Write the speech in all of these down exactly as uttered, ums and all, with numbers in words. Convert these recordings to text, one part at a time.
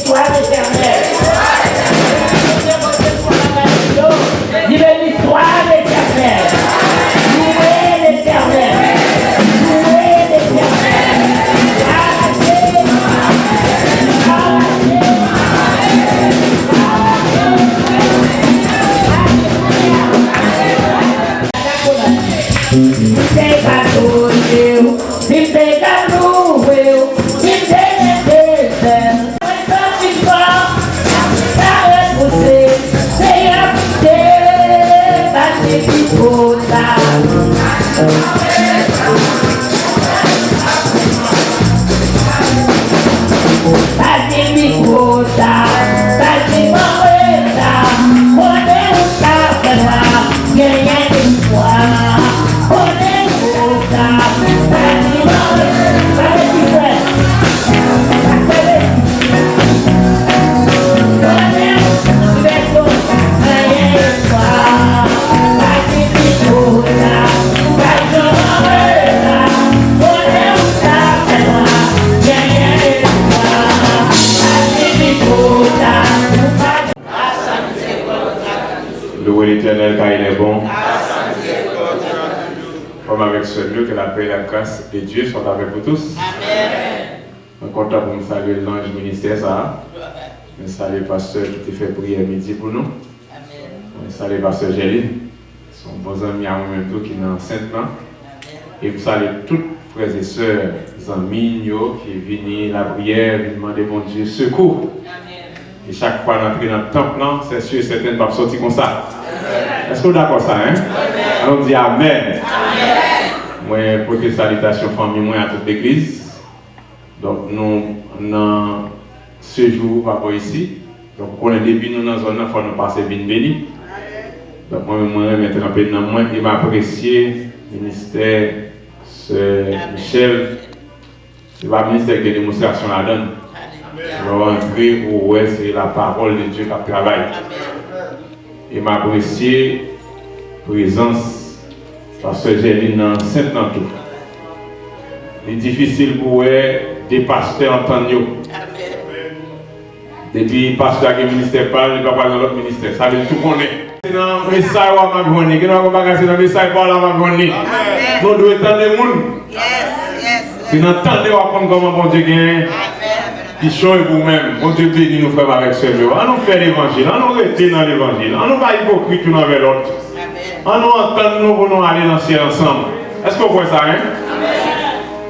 Soit l'Éternel. Di, béni soit l'Éternel. Louez l'Éternel. Louez l'Éternel. Si m te ka louwe w, si m te ka louwe w, si m te rete sèl. Mwen santi m fò, sa repouse, Seyè, koute, pase pi wo sa. Pase pi wo sa, pase pi wo sa, kote ou ka fè mwen genyen espwa. Kote ou ka fè mwen genyen espwa. Louez l'Éternel, car il est bon. Frè m avèk sè m yo, que la paix et la grâce de Dieu soient avec vous tous. Mwen kontan pou m salye lanj ministè sa a. Mwen salye pastè ki te fè priyè midi pou nou. Mwen salye pastè Jèlin. Se yon bon zanmi a mwen menm tou ki nan ansent lan. E m salye tout frè e sè, zanmi n yo ki vini lapriyè, vin mande Bondye sekou. E chak fwa n antre nan tanp lan, c'est sûr et certain n p ap sòti konsa. Èske w dakò sa, en? Ann nou di amèn. Mwen pote salitasyon fanmi mwen a tout legliz. Donk, nou nan sejou pa bò isi. Donk, ou konnen depi nou nan zòn nan, fò nou pase vin beni. Donk, mwen menm, mwen renmen tranpe nanm mwen e m apresye ministè sè Michèl. Se pa ministè ki gen demonstrasyon ladan l. Lè w antre, ou wè se la parole de Dieu k ap travay. E m apresye prezans pastè Jèlin nan ansent lan tou. Li difisil pou w wè de pastè antann yo. Depi pastè a gen ministè pa l, li pa pral nan lòt ministè. Sa vle di tou konnen. Se nan mesaj w a m ap jwenn li. Gen yon bagay se nan mesaj pa w la m ap jwenn li. Nou dwe tande moun. Se nan tande w ap konn kòman Bondye gen kichòy pou ou menm. Bondye beni nou, frè m avèk sè m yo. An nou fè levanjil. An nou rete nan levanjil. An nou pa ipokrit youn anvè lòt. An nou antann nou pou nou ale nan syèl ansanm. Èske w kwè sa, en?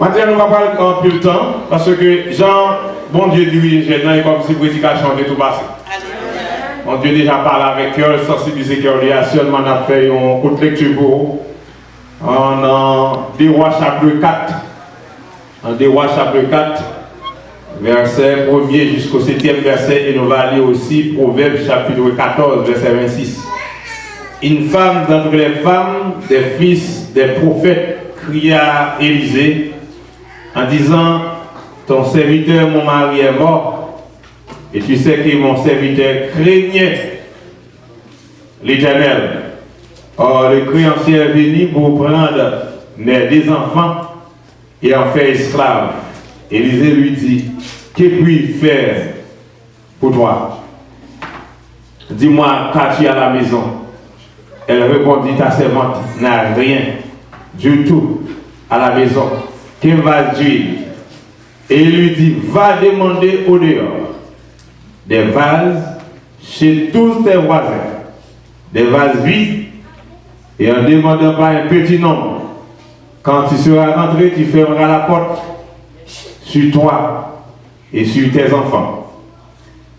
Maten an, nou pa pral pran anpil tan, paske jan Bondye dirije jèn nan, e kòmsi predikasyon an te tou pase. Bondye deja pale avèk kè w, sansibilize kè w deja, sèlman n ap fè yon kout lekti pou ou. An, nan De Wa chapit kat, nan De Wa chapit kat, vèsè premye jisko setyèm vèsè, e nou va li osi Pwovèb chapit katòz, vèsè vennsis. Une femme d'entre les femmes des fils des prophètes cria à Élisée en disant, ton serviteur, mon mari est mort, et tu sais que mon serviteur craignait l'Éternel. Or, le créancier est venu pour prendre mes deux enfants et en faire esclaves. Élisée lui dit, que puis-je faire pour toi? Dis-moi, qu'as-tu à la maison? Elle répondit, ta servante n'a rien du tout à la maison qu'un vase d'huile. Et il lui dit, va demander au dehors des vases chez tous tes voisins, des vases vides, et en demandant par un petit nombre. Quand tu seras rentré, tu fermeras la porte sur toi et sur tes enfants.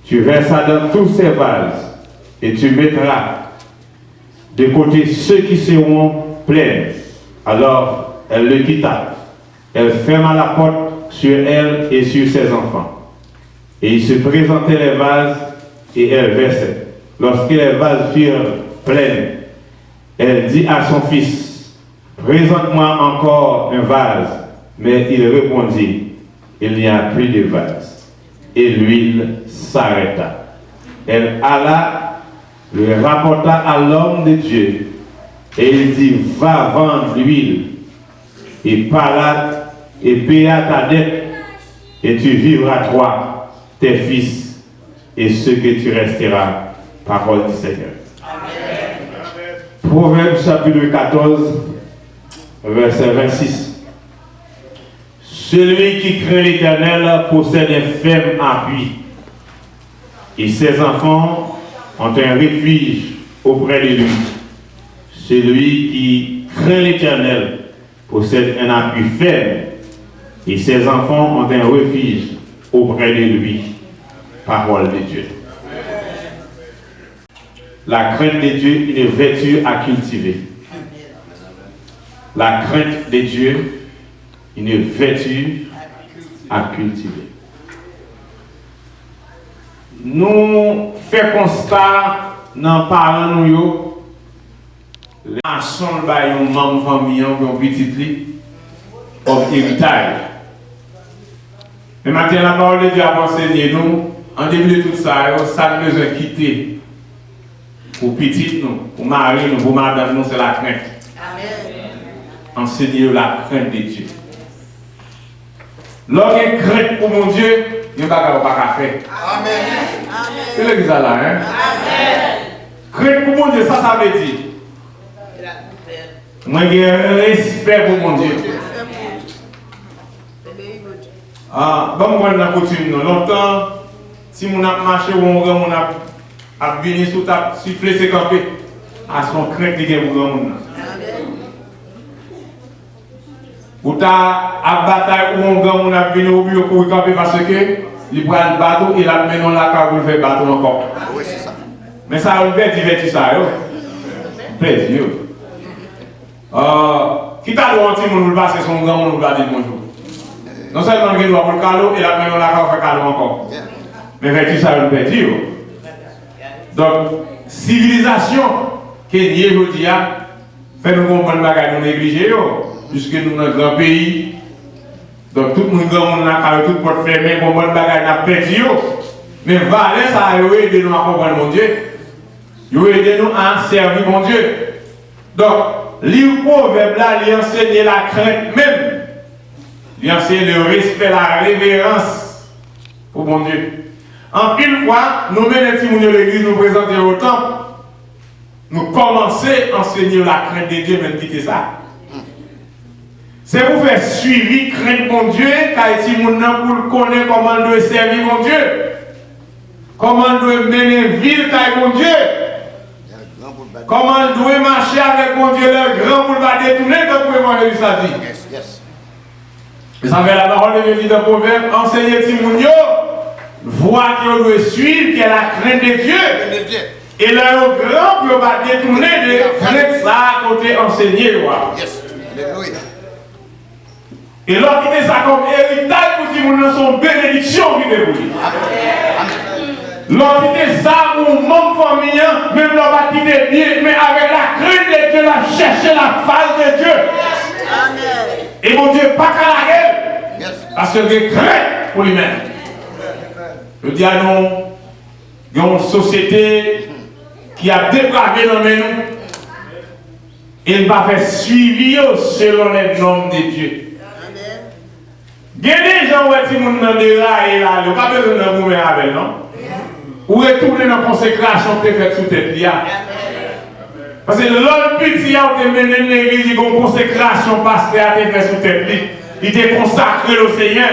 Tu verseras dans tous ces vases et tu mettras de côté ceux qui seront pleins. Alors elle le quitta. Elle ferma la porte sur elle et sur ses enfants. Et il se présentait les vases et elle versait. Lorsque les vases furent pleins, elle dit à son fils, présente-moi encore un vase. Mais il répondit, il n'y a plus de vase. Et l'huile s'arrêta. Elle alla, le rapporta à l'homme de Dieu, et il dit, va vendre l'huile et paya, et paya ta dette, et tu vivras, toi, tes fils et ce que tu resteras. Parole du Seigneur. Proverbes chapitre quatorze, verset vingt-six. Celui qui craint l'Éternel possède un ferme appui, et ses enfants ont un refuge auprès de lui. Celui qui craint l'Éternel possède un appui ferme, et ses enfants ont un refuge auprès de lui. Parole de Dieu. La crainte de Dieu, une vertu à cultiver. La crainte de Dieu, une vertu à cultiver. Nou fè konsta nan paran nou yo, lè gason l bay yon manm fanmi an oubyen yon pitit li kòm eritaj. Men maten, la parole de Dieu ap ansenye nou, an depi de tout sa yo, sa n bezwen kite pou pitit nou, pou mari nou, pou madanm nou, se lakrent. Ansenye yo lakrent de Dye. Lè w gen krent pou Bondye, gen bagay ou pa ka fè. Amèn. Se legliz la la, en? Amèn. Krent pou Bondye, sa sa vle di? Mwen gen respè pou Bondye. Ah, ban m pran nan koutim nou. Lontan, timoun ap mache, ou wè yon granmoun ap, ap vini sou tap, sifle se kanpe. A se yon krent li gen pou granmoun nan. Ou ta ap batay pou yon granmoun ap vini, ou byen kouri kanpe paske li pral bat ou e l ap mennen w lakay ou pou l fè bat ou ankò. Wi, se sa. Men sa yo, nou pèdi vèti sa yo. Nou pèdi yo. Ah, ki ta dwe yon timoun pou l pase sou yon granmoun pou l pa di l bonjou? Non sèlman l gen dwa pou l kale w, e l ap mennen w lakay ou fè kale w ankò. Men vèti sa yo, nou pèdi yo. Donk, sivilizasyon ke n ye jodi a, fè nou gen yon bann bagay nou neglije yo, piske nou nan gran peyi. Donk, tout moun granmoun lakay yo, tout pòt fèmen, gen yon bann bagay n ap pèdi yo. Men valè sa yo ede nou a konprann Bondye. Yo ede nou a sèvi Bondye. Donk, liv Pwovèb la, li ansenye lakrent menm. Li ansenye le respè, la reverans pou Bondye. Anpil fwa, nou mennen timoun yo legliz, nou prezante yo o tanp. Nou kòmanse ansenye yo lakrent de Dye, men n kite sa. Se pou fè swivi krent Bondye kay timoun nan, pou l konnen kòman l dwe sèvi Bondye, kòman l dwe mennen vi l kay Bondye, kòman l dwe mache avèk Bondye lè l gran, pou l pa detounen, tankou evanjelis la di. E sa fè la parole de Dieu di nan Pwovèb, ansenye timoun yo vwa ke yo dwe swiv, ki est la crainte de Dieu. E lè yo gran, pou yo pa detounen de krent sa a ke w te ansenye yo a. E lè w kite sa kòm eritaj pou timoun nan, se yon benediksyon ki te pou li. Lè w kite sa pou yon manm fanmi an, menm lè w pa t kite byen, men avèk la crainte de Dieu, l ap chèche la face de Dieu. E Bondye pa ka lage l, paske l gen krent pou li menm. Jodi a, nou gen yon sosyete ki ap deprave nan men nou, e n pa fè swivi yo selon les normes de Dieu. Gen de jan ou wè timoun nan deraye l ale, ou pa bezwen nan goumen avè l, non. Ou retounen nan konsekrasyon k te fèt sou tèt li a. Paske lè l piti a, ou te mennen l legliz, li gen yon konsekrasyon pastè a te fè sou tèt li. Li te konsakre l o Senyè.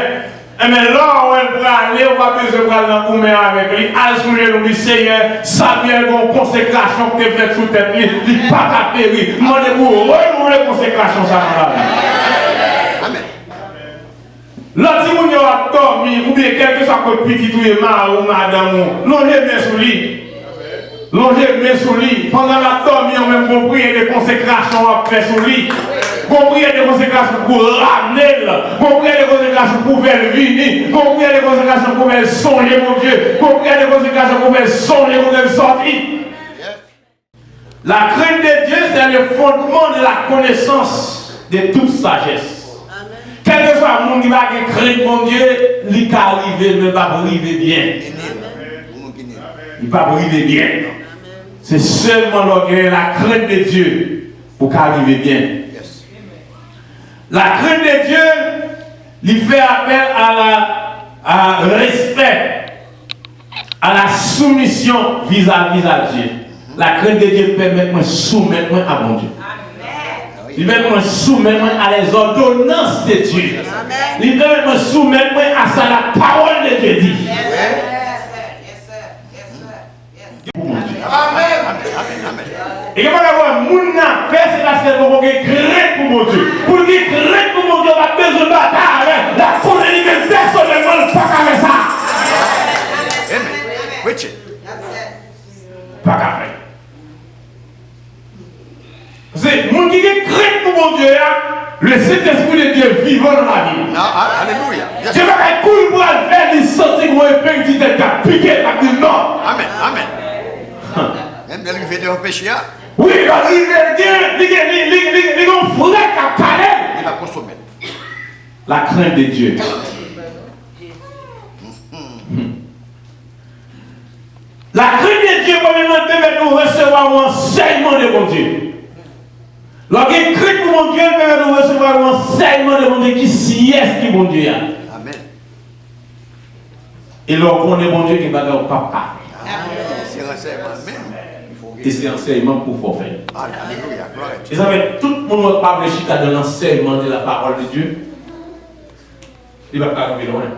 Enben, lè w wè l prale, ou pa bezwen pral nan goumen avèk li. Al sou jenou, di, Senyè, Samuel gen yon konsekrasyon k te fèt sou tèt li. Li pa ka peri. M mande pou w renouvle konsekrasyon sa a nan lavi l. Lè timoun yo ap dòmi, oubyen kèlkeswa kot pitit ou ye, mari w, madanm ou, lonje men sou li. Lonje men sou li. Pandan l ap dòmi an menm, gon priyè de konsekrasyon w ap fè sou li. Gon priyè de konsekrasyon pou rale l. Gon priyè de konsekrasyon pou fè l vini. Gon priyè de konsekrasyon pou fè l sonje Bondye. Gon priyè de konsekrasyon pou fè l sonje kote l sòti. La crainte de Dieu, c'est le fondement de la connaissance de toute sagesse. Kèlkeswa moun ki pa gen krent Bondye, li ka rive, men l p ap rive byen. Li p ap rive byen. Se sèlman lè w gen la crainte de Dieu ou ka rive byen. La crainte de Dieu, li fè apèl a la, a respè, a la Soumisyon vizavi a Dye. La crainte de Dieu pèmèt mwen soumèt mwen a Bondye. Li pèmèt mwen soumèt mwen a les ordonnances de Dieu. Li pèmèt mwen soumèt mwen a sa la parole de Dieu dit. Pou Bondye. E gen bagay wè moun nan fè, se paske l poko gen krent pou Bondye. Pou l gen krent pou Bondye, w pa bezwen batay avè l. L ap konnen li menm pèsonèlman, l pa ka fè sa. Pa ka fè. Se moun ki gen krent pou Bondye a, le Saint-Esprit de Dieu vivant dans la vie. Dye pa kay kouri pou al fè, li santi gwo epeng ti tèt k ap pike l, k ap di l non. Amèn, amèn. Menm lè l rive devan peche a. Wi, lè l rive, li gen, li gen, li, li, li, li gen yon frè k ap pale l. Li pa konsome. La crainte de Dieu. La crainte de Dieu, premyèman, pèmèt nou resevwa yon ansèyman de Bondye. Lè w gen krent pou Bondye, l pèmèt nou resevwa yon ansèyman de Bondye. Ki syès ki Bondye a? Amèn. E lè w konnen Bondye, gen bagay ou p ap ka fè. Amèn. Se ansèyman menm. E se ansèyman pou fè w fè. Alelouya, glwa a Dye. E sa fè tout moun wè k pa vle chita dans l'enseignement de la parole de Dieu. Li p ap ka rive lwen.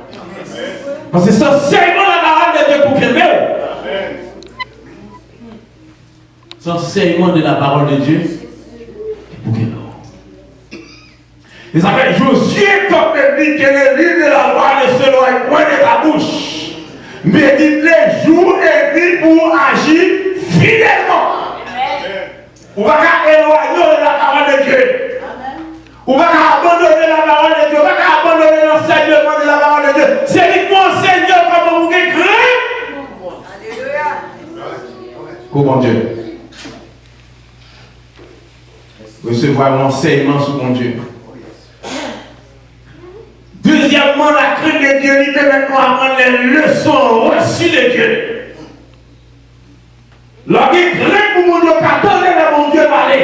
Paske se ansèyman la parole de Dieu pou kenbe w. Se ansèyman de la parole de Dieu ki pou kenbe w. E sa fè Josué t ap di, que le livre de la loi ne s'éloigne point de ta bouche. Médite-le jour et nuit pour agir fidèlement. Ou pa ka elwaye w de la parole de Dieu. Ou pa ka abandone la parole de Dieu. Ou pa ka abandone lansèyman de la parole de Dieu. Se li k pou anseye w kòman pou gen krent pou Bondye. Resevwa yon ansèyman sou Bondye. Dezyèmman, la crainte de Dieu, li pèmèt nou aprann les leçons reçues de Dieu. Lè w gen krent pou Bondye, w ka tande lè Bondye pale.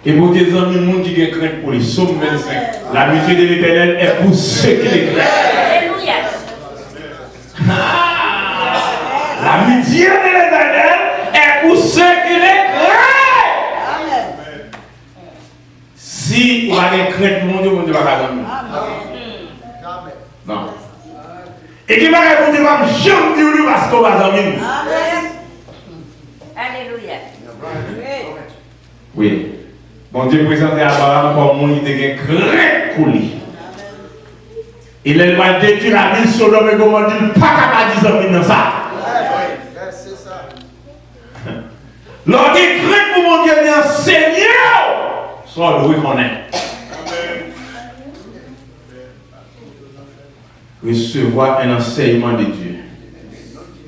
E Bondye zanmi moun ki gen krent pou li. Sòm vennsenk. L'amitié de l'Éternel est pour ceux qui le craignent. L'amitié de l'Éternel est pour ceux qui le craignent. Si ou pa gen krent pou Bondye, Bondye pa ka zanmi w. Non. E gen bagay Bondye p ap janm di w li paske w pa zanmi l. Alelouya. Wi. Bondye prezante Abraram kòm moun ki te gen krent pou li. E lè l pral detwi lavil Sodòm e Gomò, di l pa ka pa di zanmi l nan sa. Lè w gen krent pou Bondye, li ansenye w sa w dwe konnen. Recevoir un enseignement de Dieu.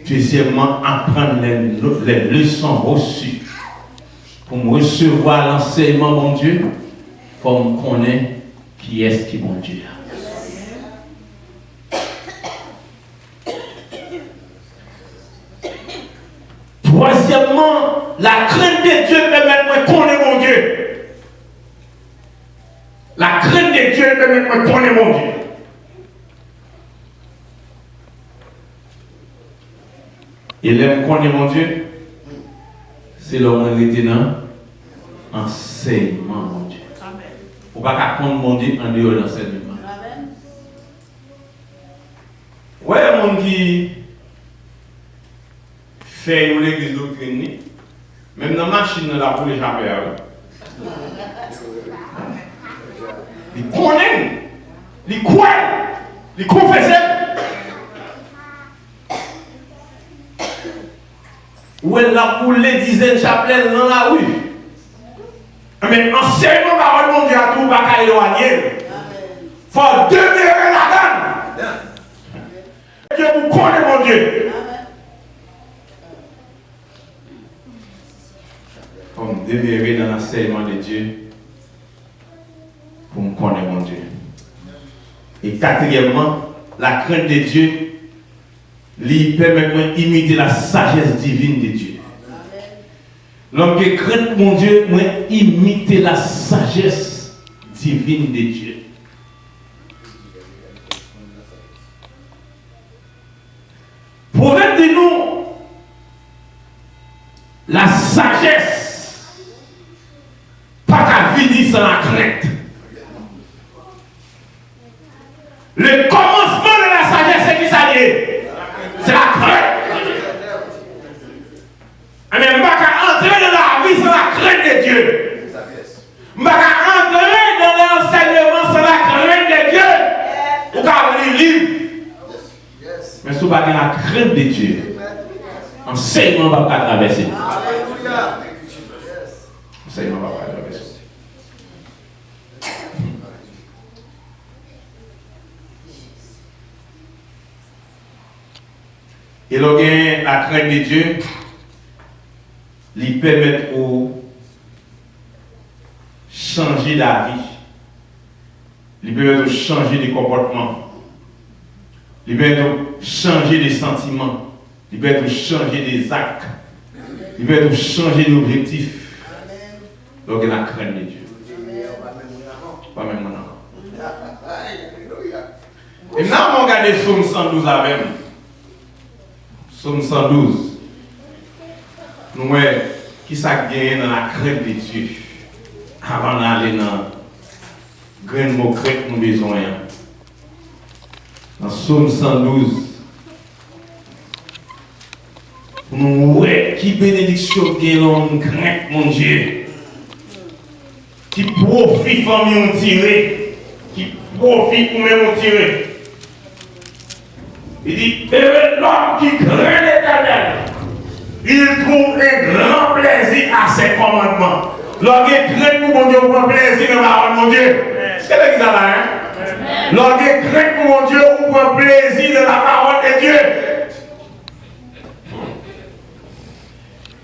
Deuxièmement, apprendre les, les leçons reçues. Pou m resevwa lansèyman Bondye, fò m konnen kiyès ki Bondye a. Twazyèmman, la crainte de Dieu pèmèt mwen konnen Bondye. La crainte de Dieu pèmèt mwen konnen Bondye. E lè m konnen Bondye, se lè mwen rete nan ansèyman Bondye. Ou pa ka konn Bondye andeyò de ansèyman. Wè, moun ki fè yon legliz doktrin li, menm nan machin nan l ap woule chapè a, wi. Li konnen l, li kwè l, li konfese l. Ou wè l ap woule dizèn chaplè l nan lari. Men ansèyman pawòl Bondye a tou, ou pa ka elwanye l. Fò w demere ladan l. Dye pou konnen Bondye. Fò m demere nan ansèyman de Dye pou m konnen Bondye. E katriyèmman, la crainte de Dieu, li pèmèt mwen imite la sagesse divine de Dieu. Lè m gen krent pou Bondye, mwen imite la sagesse divine de Dieu. Pwovèb di nou, la sagesse pa ka vini san la crainte. Le commencement de la sagesse, se ki sa l ye? Se la crainte. Ebyen, m pa ka antre nan lavi san la crainte de Dieu. M pa ka antre nan ansèyman san la crainte de Dieu. Ou ka li liv, men si w pa gen la crainte de Dieu, ansèyman p ap ka travèse. Ansèyman p ap ka travèse. E lè w gen la crainte de Dieu, li pèmèt ou chanje davi, li pèmèt ou chanje de konpòtman, li pèmèt ou chanje de santiman, li pèmèt ou chanje de zak, li pèmèt ou chanje de objektif. Lè w gen la crainte de Dieu. Pa menm moun ankò. E m nan mwen gade Sòm san douz avè m. Sòm san douz. Nou wè ki sa k genyen nan la crainte de Dieu. Avan n ale nan grenn mo krent nou bezwen an. Nan Sòm san douz, pou nou wè ki benediksyon k gen lè w krent Bondye. Ki pwofi fanmi w tire? Ki pwofi ou menm ou tire? Li di, heureux l'homme qui craint l'Éternel, il trouve un grand plaisir à ses commandements. Lè w gen krent pou Bondye, ou pran plezi nan pawòl Bondye. Èske legliz la la, en? Lè w gen krent pou Bondye, ou pran plezi nan la parole de Dieu.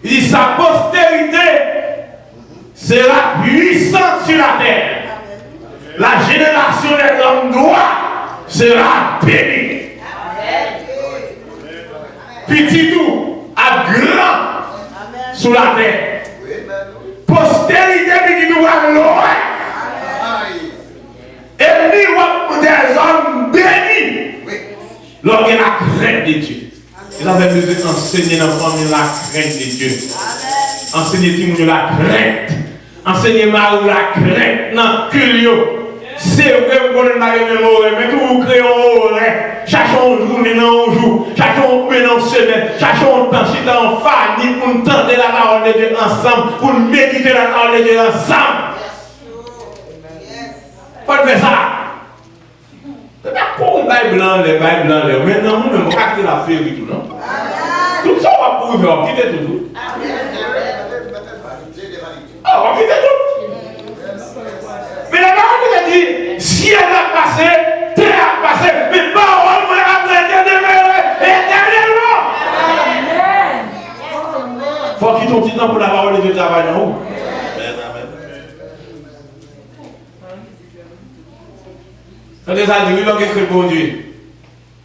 Li di, sa postérité sera puissante sur la terre. La génération des hommes droits sera bénie. Pitit ou ap gran sou latè. Postérité pitit ou ap lwen. E li w ap des hommes bénis. Lè w gen la crainte de Dieu. E sa fè nou bezwen ansenye nan fanmi la crainte de Dieu. Ansenye timoun yo la crainte. Ansenye mari w la crainte nan kil yo. Se vre, m konnen n pa gen menm orè, men toujou kreye yon orè. Chache yon jounen nan yon jou, chache yon, oubyen nan yon semèn, chache yon tan, chita an fanmi pou n tande la parole de Dieu ansanm, pou n medite la parole de Dieu ansanm. Fò n fè sa. Se pa kouri bay blan anlè, bay blan anlè. Men nanm ou menm, ou pa kite l ap feri tou, non. Tout sa w ap kouri fè, w ap kite tout, wi. Ah, w ap kite tout. Men la parole de Dieu di, syèl ap pase, tè ap pase, men pawòl mwen ap rete demere etènèlman. Fò w kite yon ti tan pou la parole de Dieu travay nan ou. Tande sa di, wi, lè w gen krent Bondye.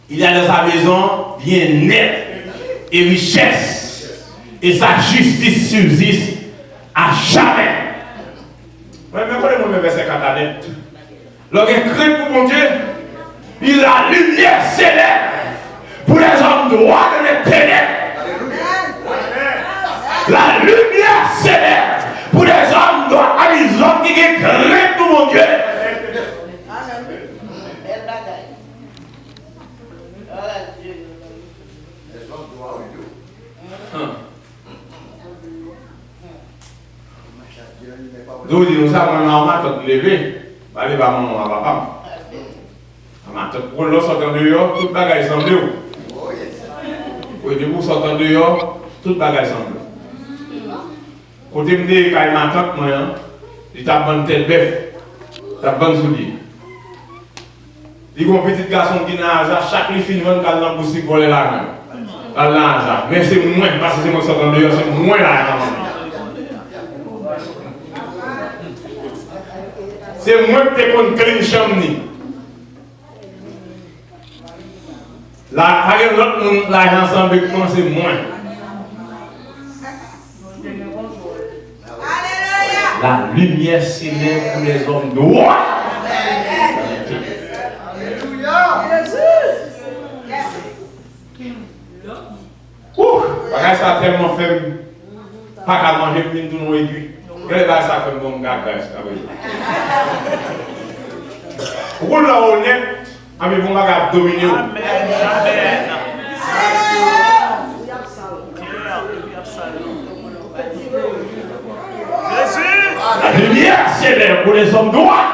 Il y a dans sa maison bien-être et richesse, et sa justice subsiste à jamais. Mwen, men konnen mwen men vèsè kat la nèt. Lè w gen krent pou Bondye, il la lumière s'élève pour les hommes droits de l'Éternel. La lumière s'élève pour les hommes droits, a di zòm ki gen krent pou Bondye. Bèl bagay. Glwa a Dye. Lè w di nou sa, mwen la, yon matant m leve, pa leve a manman m, a papa m. Yon matant, pou lè w sot andeyò, tout bagay sanble w. Wi, depi w sot andeyò, tout bagay sanble w. Kote m te ye kay matant mwen an, li t ap vann tèt bèf, t ap vann soulye. Li gen yon pitit gason ki nan Aja, chak li fin vann, k al nan boutik vòlè lajan. L al nan Aja. Men se mwen, paske se mwen k sot andeyò, se mwen la nan manman. Se mwen k te konn clean chanm ni. La, pa gen lòt moun lajan sanble k mwen, se mwen. La lumière s'élève pour les hommes droits. Sa tèlman fè m pa ka manje, m vin tounen egui. Gade bagay sa fè m bon, m gaga, sa vle di. Ou konn lè w onèt, anben bon bagay ap domine w. Amèn. Amèn. Jezi. La lumière s'élève pour les hommes droits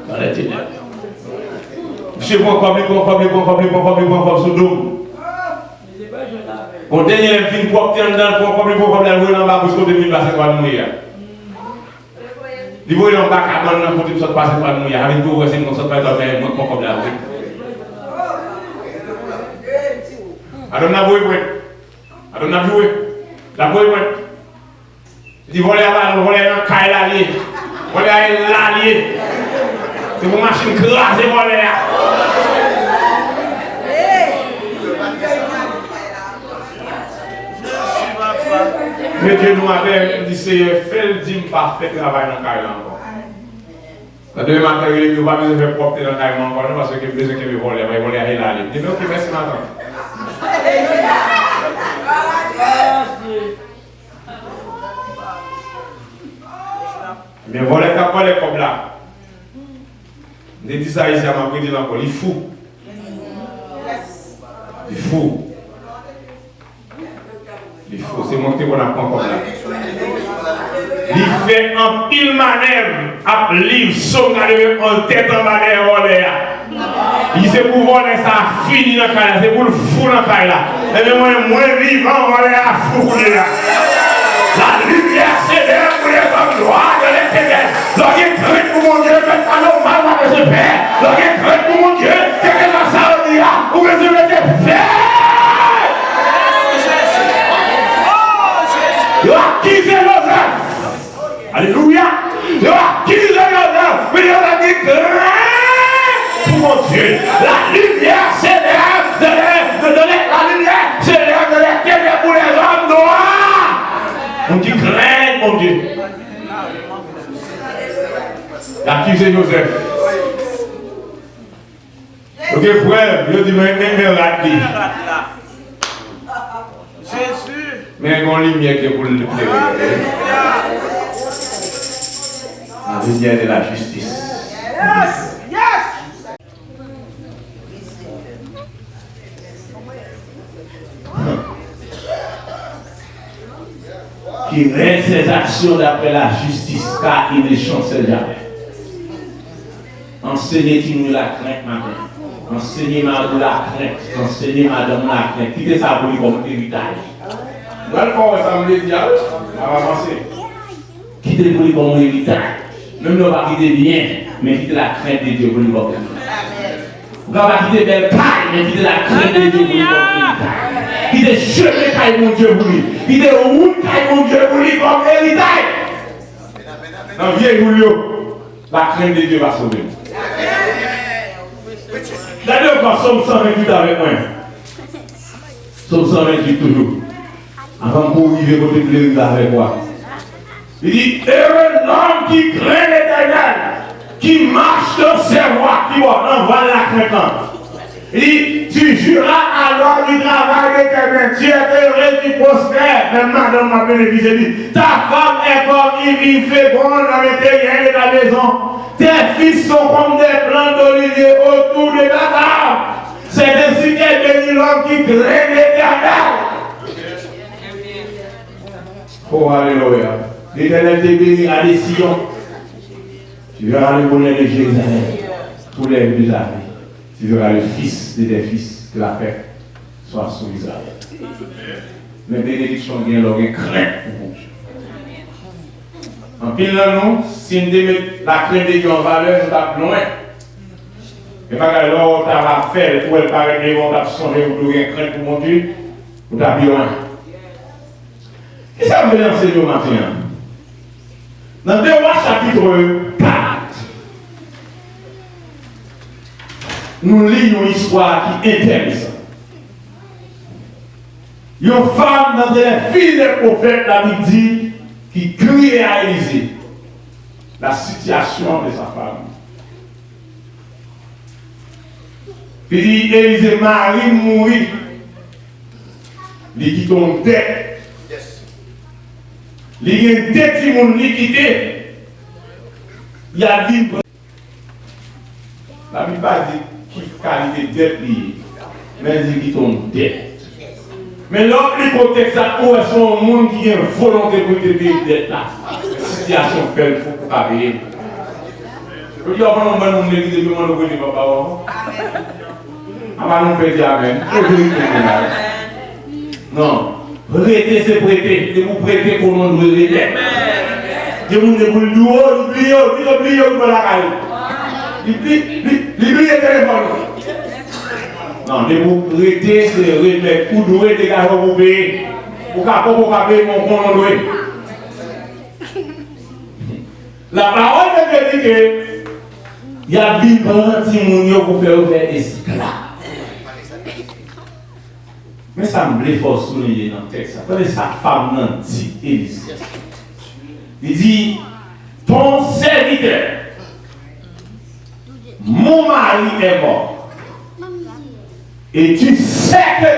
dans les ténèbres. Misye pran kòb, li pran kòb, li pran kòb, li pran kòb, li pran kòb sou do m. Bon, dènye lè m fin pwòpte anndan, l pran kòb, li pran kòb la, l voye l anba bous kote m vin pase twa n mouye a. Li voye l anba kabann nan kote m sot pase twa n mouye a. Avèk dlo wè se m sot pase twa n mouye a, mwen k pran kòb la vre. Adan m nan voye pwent. Adan m nan voye. L ap voye pwent. Li di vòlè a pa nan, vòlè a nan kay la l ye. Vòlè a e la l ye. Se pou machin kraze vòlè a. Mete nou atè, m di Seyè, fè l di m pa fè travay nan kay la ankò. Nan demen maten, rele m, yo pa bezwen fè pwòpte nan kay mwen ankò, non, paske m bezwen kenbe vòlè a, vòlè a e la l ye. M di, men oke, mèsi, matant. Men vòlè k ap vòlè kòb la. M te di sa isi a, m ap redi l ankò. Li fou. Li fou. Li fou. Se mwen ki te konn ap pran kòb la. Li fè anpil manèv ap li, sòm gade yon tèt anba dèyè vòlè a. Li se pou vòlè sa a fini nan kay la, se pou l fou nan kay la. Ebyen mwen, mwen vivan, vòlè a fou kounye a. La lumière s'élève pour les hommes droits dans les ténèbres. Lè w gen krent pou Bondye, fèt pa nòmal, pa bezwen pè. Lè w gen krent pou Bondye, kèlkeswa sa yo di a, ou bezwen rete fèm. Yo akize Jozèf. Alelouya! Yo akize Jozèf, men Jozèf gen krent pou Bondye. La lumière s'élève dans les, dans les, la lumière s'élève dans les ténèbres pour les hommes noirs. Moun ki krent Bondye. Yo akize Jozèf. Yo gen prèv, yo di, men, men, men rad li. Jezi. Men gen yon limyè ki pou l klere. La lumière de la justice. Yes! Yes! Qui règle ses actions d'après la justice, car il ne chancelle jamais. Ansenye timoun yo lakrent maten. Ansenye mari w lakrent. Ansenye madanm ou lakrent. Kite sa pou li kòm eritaj. Mwen fè w wè sa m vle di a, wi. N ap avanse. Kite l pou li kòm eritaj. Menm lè w pa kite byen, men kite lakrent de Dye pou li kòm eritaj. Ou ka pa kite bèl kay, men kite lakrent de Dye pou li kòm eritaj. Kite chemen kay Bondye pou li. Kite wout kay Bondye pou li kòm eritaj. Nan vye jou l yo, lakrent de Dye va sove nou. Gade ankò Sòm san venntuit avèk mwen. Sòm san venntuit toujou. Anvan m pou rive kote m vle rive avèk ou a. Li di, Heureux l'homme qui craint l'Éternel, qui marche dans ses voies, ki bò nan vwa lakrent lan. Li di, Tu jouiras alors du travail de tes mains, tu es heureux, tu prospères. Menm madanm nan benefisye li. Ta femme est comme une vigne féconde à l'intérieur de ta maison. Tes fils sont comme des plantes d'olivier autour de ta table. C'est ainsi qu'est béni l'homme qui craint l'Éternel. Oh, alelouya. L'Éternel te bénira de Sion. Tu verras le bonheur de Jérusalem tous les jours de ta vie. Tu verras le fils de tes fils, que la paix soit sur Israël. Men benediksyon gen lè w gen krent pou Bondye. Anpil nan nou, si n te met lakrent de Dye an valè, nou t ap lwen. Men bagay lè w ta va fè l, pou w wè l parèt devan w, w t ap sonje ou dwe gen krent pou Bondye, ou t ap lwen. Kisa m vle ansenye w maten an? Nan de Wa chapit kat, nou li yon istwa ki enteresan. Yon fanm nan de fil de pwofèt, Labib di, ki kriye a Elize. La situation de sa femme. Li di, Elize, mari m mouri. Li kite yon dèt. Li gen de timoun li kite. Y ap vin pran. Labib pa di ki kalite dèt li ye, men l di li kite yon dèt. Men lè w ap li kontèks la, ou wè se yon moun ki gen volonte pou l te peye dèt la. Sitiyasyon fè l fou pou ka peye l. Jodi a, w konn yon bann moun legliz epi yo mande w prete papa w ankò. Apa nou fè di amèn. E verite m la. Non. Prete se prete. Depi w prete, konnen w dwe remèt. Gen moun depi l dwe, li bliye, li bliye, li bliye, li pran lakay ou. Li bli-, li, li bliye telefòn ou. Non, depi w prete, se remèt. Ou dwe degaje w pou peye. Ou ka poko ka peye, men w konnen w dwe. La parole de Dieu di ke y ap vin pran timoun yo pou fè yo fè esklav. Men sa m vle fè w souliye nan tèks la. Tande sa fanm nan di Elize. Li di, ton serviteur, mon mari est mort. Et tu sais que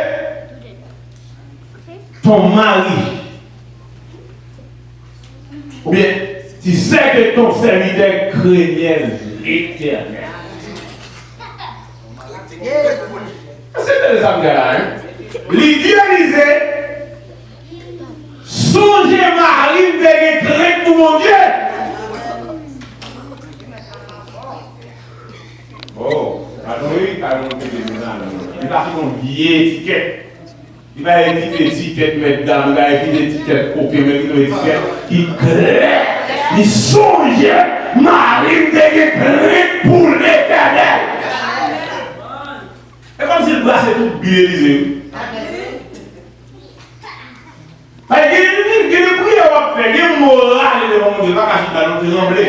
ton mari, ou bien, tu sais que ton serviteur craignait l'Éternel. Èske w tande sa m di la, hein? Li di Elize, sonje mari m te gen krent pou Bondye. Oh, pa nou wi, pa nou te gen nan. Li pa ki yon vye etikèt. Li pa ekite etikèt mètdam, li pa ekite etikèt koken, men li ekite etikèt ki klè. Li sonje mari m te gen krent pou Letènèl. E kòmsi l brase tout bi Elize wi. Paske gen, gen, gen de priyè w ap fè, gen mo rale devan Bondye, l pa ka chita, non, tranble.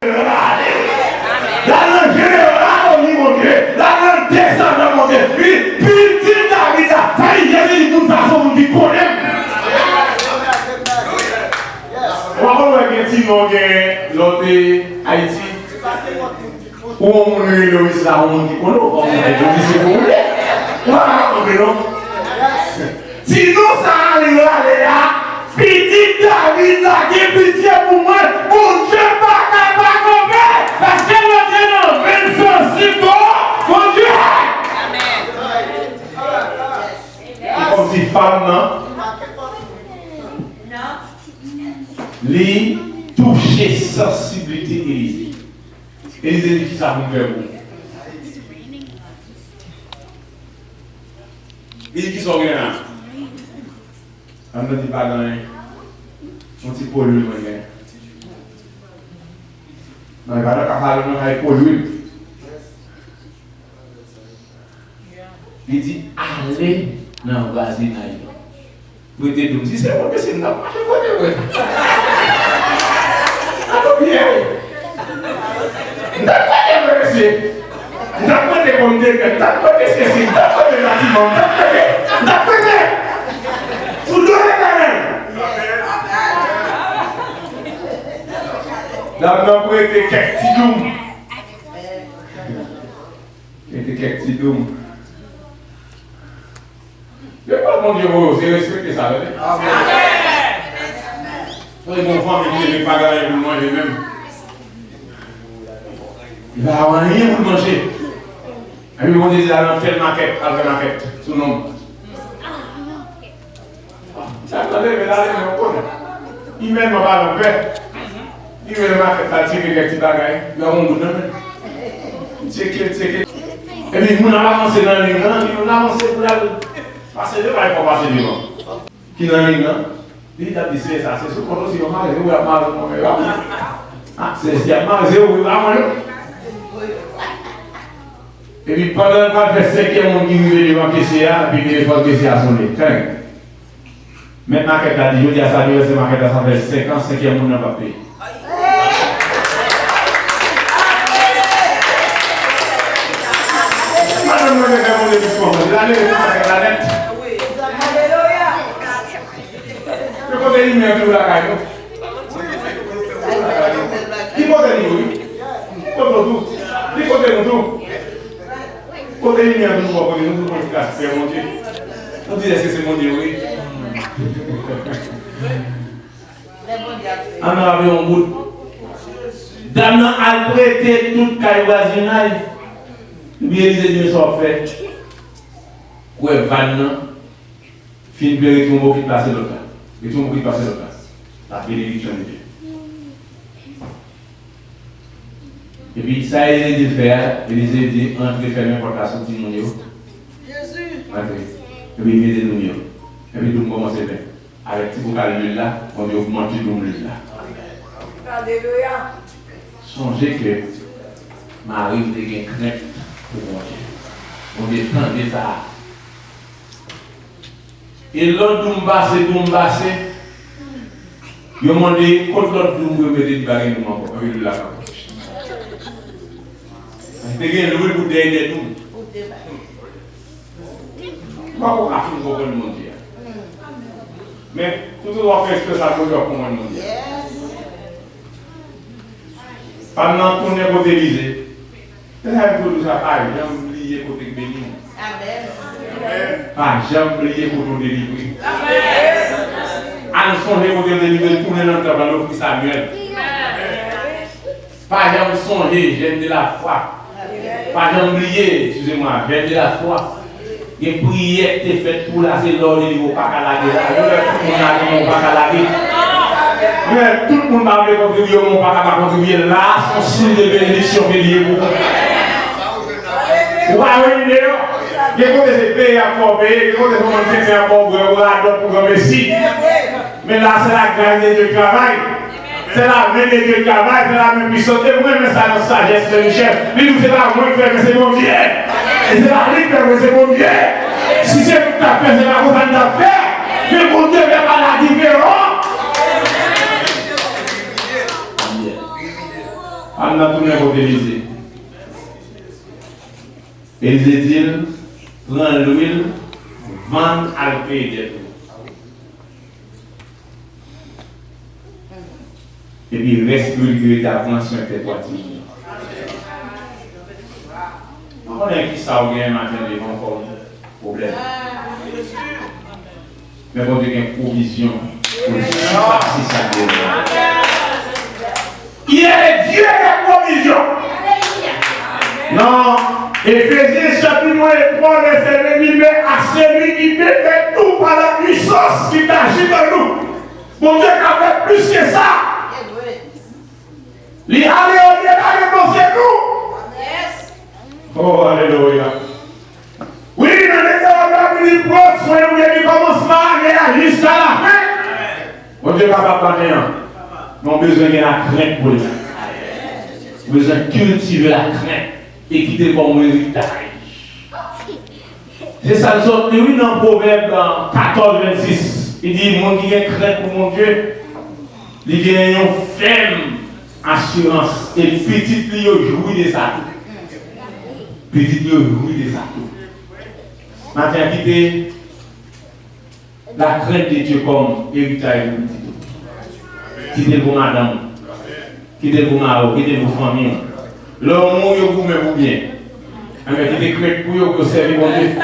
Rale. L al nan jeneral omi Bondye, l al nan desandan Bondye. Li, pitit David la, sa li Jezi di moun sa se yon moun ki konnen m. Ou pa konn wè gen ti non gen lòt Ayiti. Ou yon moun rele w isi la, yon moun ki konnen w, yon moun ki konnen w, se pou ou ye. Ou pa ka kanpe non. Ti non sa a li rale a, pitit David la, gen pitye pou mwen. Bondye pa ka pa kanpe, paske Bondye nan venn sansib Bondye. Ou kòmsi fanm nan, li touche sansiblite Elize. Elize di, kisa pou m fè pou ou? Li di, kisa w gen la? Fanm nan di, pa gen anyen. Yon ti po lwil mwen gen. Non, li pa nan ka pale nan kay po lwil. Li di, ale nan vwazinaj lan. Prete douz. Si se mwen, mesye, m t ap mache kote mwen. Ato byen. M t ap prete mwen, mesye. M t ap prete kòm dekè, m t ap prete sesi, m t ap prete batiman, m t ap prete, m t ap prete. Sou do Letènèl. Dam nan prete kèk ti doum. Prete kèk ti doum. Depi Bondye voye w, se respekte sa, tande. Mwen gen yon fanmi ki leve pa gen anyen pou l manje menm. Li pa gen anyen pou l manje. Epi Bondye di l al nan tèl makèt, al fè makèt sou non m. Sa k tande, men la, men w konnen. Imènman palan, pè. Li menm makèt la, tcheke kèk ti bagay, li pa gon goud nan men. Tcheke, tcheke. Epi moun ap avanse nan liy lan, li menm l avanse pou l al pase devan, li pa pase devan. Ki nan liy lan, li t ap di, se sa, se sou kont ou, si yo mare, se ou y ap mare, non, men pa mwen. Ah, se si y ap mare, se ou, pa mwen, non. Epi pandan l pral fè senkyèm moun ki rive devan kesye a, epi telefòn kesye a sonnen. Teng. Mèt makèt la di, jodi a sa ki rèse makèt la, sa fè senk an, senkyèm moun nan p ap peye. Madanm nan te fè monte jis kòmanse. L ale met makèt la nèt. Men kote limyè an toujou lakay nou? Li kote nou tou, wi. Li kote nou tou. Li kote nou tou. Kote limyè an toujou bò kote nou, toujou konn ti ka fè monte. Ou di, èske se Bondye, wi? Ann rape yon bout. Dam nan al prete tout kay vwazinay. Epi Elize di, men sa w ap fè? Kwè van nan fin ple, retire yon bokit, pase lòt la. Retire yon bokit, pase lòt la. La benediksyon de Dye. Epi sa Elize di l fè a, Elize di, antre, fèmen pòt la sou timoun yo. Antre. Epi mete doum yo. Epi doum kòmanse plen. Avèk ti bokal lwil la, Bondye ogmante doum lwil la. Alelouya. Sonje ke Mari te gen krent pou Bondye. Bondye tande sa. E lòt doum pase, doum pase. Yo mande, kot lòt doum pou yo mete, li pa gen doum ankò. Anpil lwil la ankò. Te gen lwil pou dèyè de doum. Ou pa ko ka fin konprann Bondye a. Men, tout w ap fè eksprè sa, Bondye ap konprann Bondye a. Fanm nan tounen kote Elize. Lè m di w sa, pa janm bliye kote k beni w. Amèn. Pa janm bliye kote w delivre. Amèn. Al sonje kote w delivre, tounen nan tanp lan, ofri Samyèl. Pa janm sonje, jèn de la fwa. Pa janm bliye, eskize mwa, jèn de la fwa. Gen priyè k te fèt pou la, se lè w li, ou pa ka lage la. Ou wè tout moun lage, men ou pa ka lage. Men tout moun pa vle kontribye, men ou pa ka pa kontribye. La, se yon siy de benediksyon ke li ye pou ou. Ou pa vle deyò. Gen kote se peye ap fè w peye, gen kote se yon moun tenten ap ba w bwè, ou radòt pou granmesi. Men la, se la gras de Dye k travay. Se la men de Dye k travay, se la men pwisant. E mwen renmen sa nan sajès Frè Michel. Li di, se pa mwen k fè, men se Bondye. E se pa li k fè, men se Bondye. Si se mwen k t ap fè, se pa konsa n t ap fè. Men Bondye fè pa la diferan. Ann nan tounen kote Elize. Elize di l, pran lwil, vann, al peye dèt ou. Epi rès lwil ki rete a pran swen tèt ou a timoun yo. Mwen konnen kisa ou genyen maten devan w kòm pwoblèm. Men Bondye gen pwovizyon pou l sipase sa k devan w. Il est le Dieu des provisions. Nan Efezyen chapit twa, vèsè ven, li di, mais à celui qui peut faire tout par la puissance qui agit en nous. Bondye ka fè plis ke sa. Li ale odela de panse nou. Oh, alelouya. Wi, nan Detewonòm, li di, pran swen ou depi kòmansman ane a jiska lafen. Bondye kapab maten an, men w bezwen gen lakrent pou li. Ou bezwen kiltive lakrent e kite l kòm yon eritaj. Se sa l sot li, wi, nan Pwovèb, euh, katòz vennsis. Li di, moun ki gen krent pou Bondye, li gen yon fèm asirans, e pitit li yo jwi de sa tou. Pitit li yo jwi de sa tou. Maten an, kite la crainte de Dieu kòm eritaj pou pitit ou. Kite l pou madanm ou. Kite l pou mari w, kite l pou fanmi w. Lè w mouri, yo goumen pou byen. Enben, kite krent pou yo, pou yo sèvi Bondye.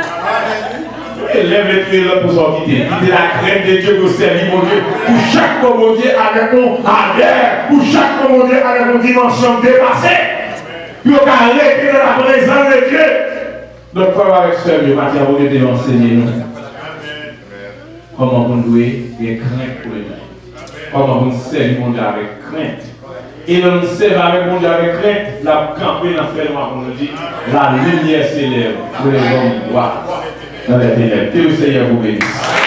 Elève lespri lòt pou sa w kite. Kite la crainte de Dieu pou yo sèvi Bondye. Pou chak bò Bondye avèk yon adè, pou chak bò Bondye avèk yon dimansyon depase. Pou yo ka rete nan la prezans de Dieu. Donk, frè m avèk sè m yo, maten an, Bondye te ansenye nou kòman pou n dwe gen krent pou Letènèl. Kòman pou n sèvi Bondye avèk krent. E lè nou sèvi avèk Bondye avèk krent, l ap kanpe nan fènwa pou nou di, la lumière s'élève pour les hommes droits dans les ténèbres. Que le Seigneur vous bénisse.